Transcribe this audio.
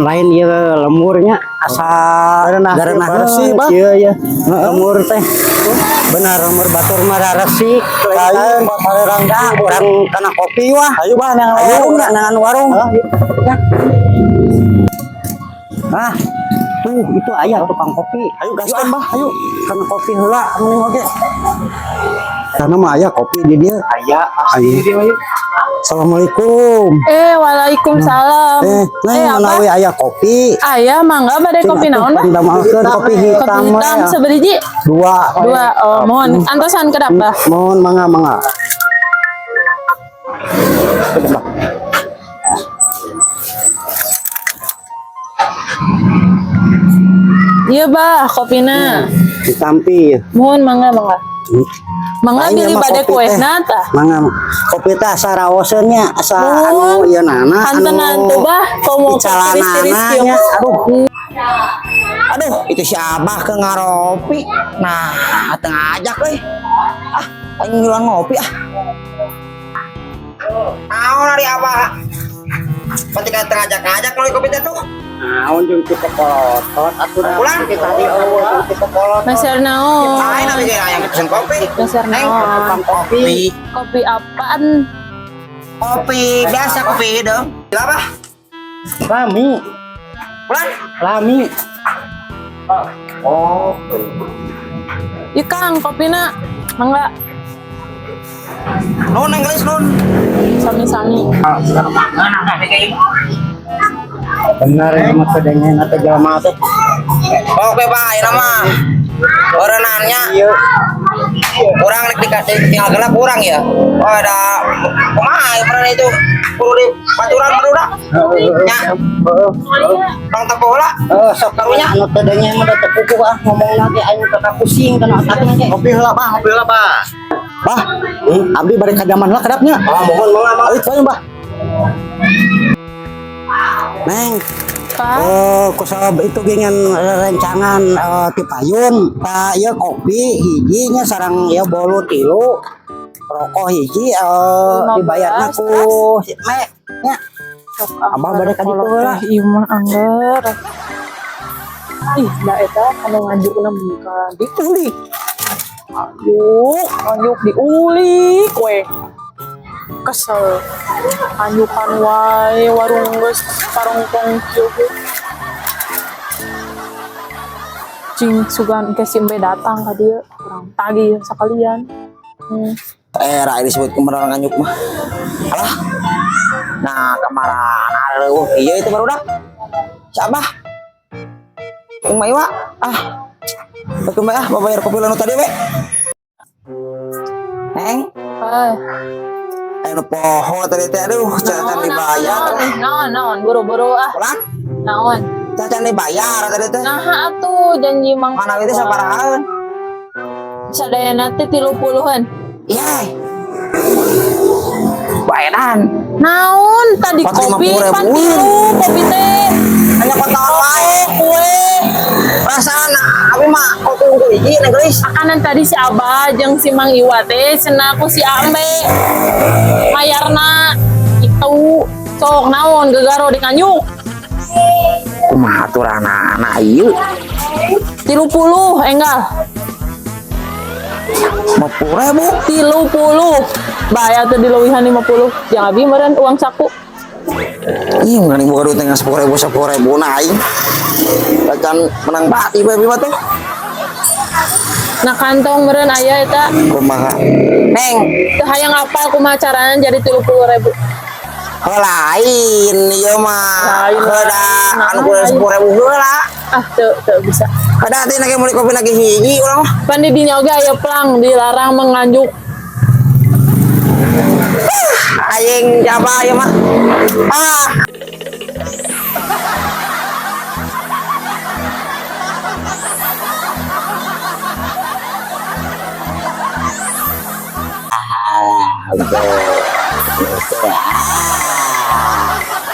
Lain ieu lemburnya asa Garenah bersih, Bah. Iya iya. Lembur teh. Benar lembur batur mah resik. Ayo, palerang. Dah, urang kana kopi wah. Ayo, Bah, nang Ayo warung. nangan warung. Ah, tuh itu aya tukang kopi. Ayo gaskeun, Bah, ayo. Kana kopi heula mending oge. Karena mah aya kopi di dia. Aya. Ayo. Assalamualaikum. Eh, waalaikumsalam. Eh, neng apa? manawi aya kopi. Aya, mangga bade kopi naon, Bah? Pangdamelkeun kopi hitam. Kopi hitam we. seberiji? Dua. Dua. Oh, mohon antosan kedap, Bah. Mohon mangga mangga. Iya, Bah, kopina. Ditampi. Mohon mangga mangga. Mangga Lain bilih mah bade kopi kue teh. tah. Mangga kopi teh asa raoseun nya, asa Mohon. anu ieu nana Hantenan tuh, Bah, komo tiris-tiris kieu. nya. Aduh. Aduh, itu si Abah ke ngaropi. Nah, tengah ajak euy. Ah, aing ngiluan ngopi ah. Naon ari Abah? Pati ka tengah ajak-ajak meuli kopi teh tuh. Naon jeung ti pokolotot atuh da. Pulang. Ti tadi eueuh jeung ti pokolotot. Meser naon? Lain abi ge hayang pesen kopi. Meser Neng, naon? kopi. Kopi apaan? Kopi biasa kopi hidung. Gila, Bah. Lami, Pulang. lami. Oh. Ieu Kang, kopina. Mangga Nun, neng gelis nun. sami-sami. Benar ini mah kedengen atau jelema teh. Oke, Pak, ini mah. Orenannya Iya. kurang nek dikasih tinggal gelap kurang ya. Oh, ada kumaha ya pernah itu kudu di baturan barudak. Nya, tong tepo lah. Eh, sok karunya anu teu dengen mah da teu puguh ah ngomongna ge aing teu pusing kana otakna ge. Kopi heula, Bah, kopi heula, Bah. Bah, abdi bade ka jamban heula kedapnya. Ah, mohon mangga mangga. Ayo, ayo, Bah. Neng, Pak, oh, kusabab itu gengan rencangan ti payun, ta ieu kopi hiji nya sareng ieu bolu tilu, rokok hiji dibayarna 15, ku si Me nya. Abah bade ka ditu heula. Ieu mah angger. Ih, da eta anu nganjukna muka diulik. Nganjuk, nganjuk diulik we. Kesel. Anjukan wae warung geus parongkong kieu ge. Cing sugan ke si Embe datang ka dieu, kurang tagih sekalian. Era ini disebut kemarin nganyuk mah. Alah. Nah, kemarin aduh, iya itu barudak. Siapa? Yang Maiwa. Ah. Betul ah, bayar kopi lanu tadi we. Neng, Eh, anu poho tadi teh aduh, cacan dibayar. naon, naon, naon, buru-buru ah, Pulang, naon. cacan dibayar tadi teh. Nah, atuh janji mang. Mana itu sabarahaan? Sadayana teh 30-an. Iya. Bayaran. Naon tadi Empat kopi lima puluh pan ribu. tilu kopi teh. Hanya kota wae. Kue. Perasaan abi mah kopi unggul hiji neng gelis. Akanan tadi si Abah jeung si Mang Iwa teh cenah ku si Ambe. Mayarna itu sok naon gegaro di kanyuk. Kumaha aturana anak ieu? 30 enggal. 50.000. 30. Bayar teh dileuwihan 50. Jangan abi meureun uang saku. Ih, mending boga duit dengan 10.000 10.000 nah aing. Acan menang bati bae mah tuh. Nah kantong meureun aya eta. Kumaha? Neng, Teu hayang apal kumaha carana jadi 30.000. lain ieu mah. Lain, Heula lain. anu kudu 10.000 heula. Ah, teu teu bisa. Kada teh nage meuli kopi lagi hiji urang mah. Pan di dinya oge aya plang dilarang menganjuk. Aing siapa ieu mah? Ah. Ah, betul. Ah.